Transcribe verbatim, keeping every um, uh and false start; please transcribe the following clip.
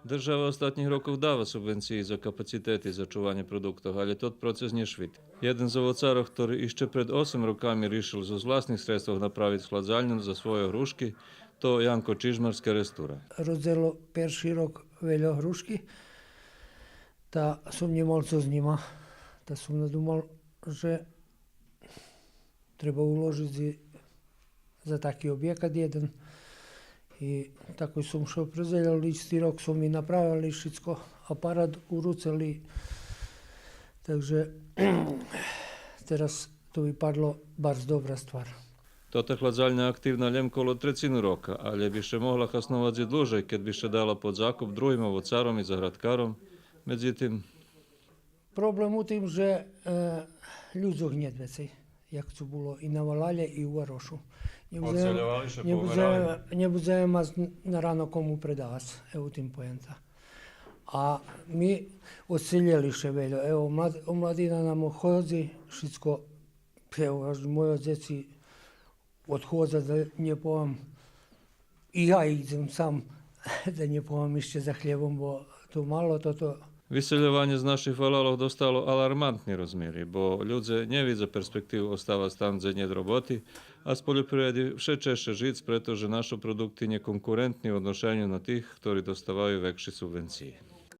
Держава остатнїх рокох дава субвенциї за капацитети за чуванє продуктох, алє тот процес нє швидки. Єден з овоцарох, хтори ище пред осем роками ришел зоз власних средствох направиц хладзальню за свойо грушки, то Янко Чижмар з Керестура. Родзело перши рок вельо грушки, та сом нє мал цо з нїма. Та сом надумал же треба уложиц за таки обєкат єден. И тако сом ше опредзелєл, исти рок сом и направел и шицко, апарат уруцел и, так же тераз то випадло барз добра ствар. Тота хладзальня активна лєм коло трецину рока, алє би ше могла хасновац и длужей, кед би ше дала под закуп другим овоцаром и заградкаром. Медзитим, проблем у тим же, е, людзох нєт вецей, як цо було и на валалє, и у варошу. Нє будземе, нє будземе мац на рано кому предавац, е, у тим поєнта. А ми одселєли ше вельо. Ево, млад-, омладина нам одходзи, шицко, ево, аж мойо дзеци одходза, да нє повем, и я идзем сам, да нє повем, ище за хлєбом, бо ту мало тото. Висельованє з наших валалох достало алармантни розмири, бо людзе нє видза перспективу оставац там дзе нєт роботи, а з польопривреди вше чежше жиц, прето же нашо продукти нє конкурентни у одношеню на тих хтори доставаю векши субвенциї.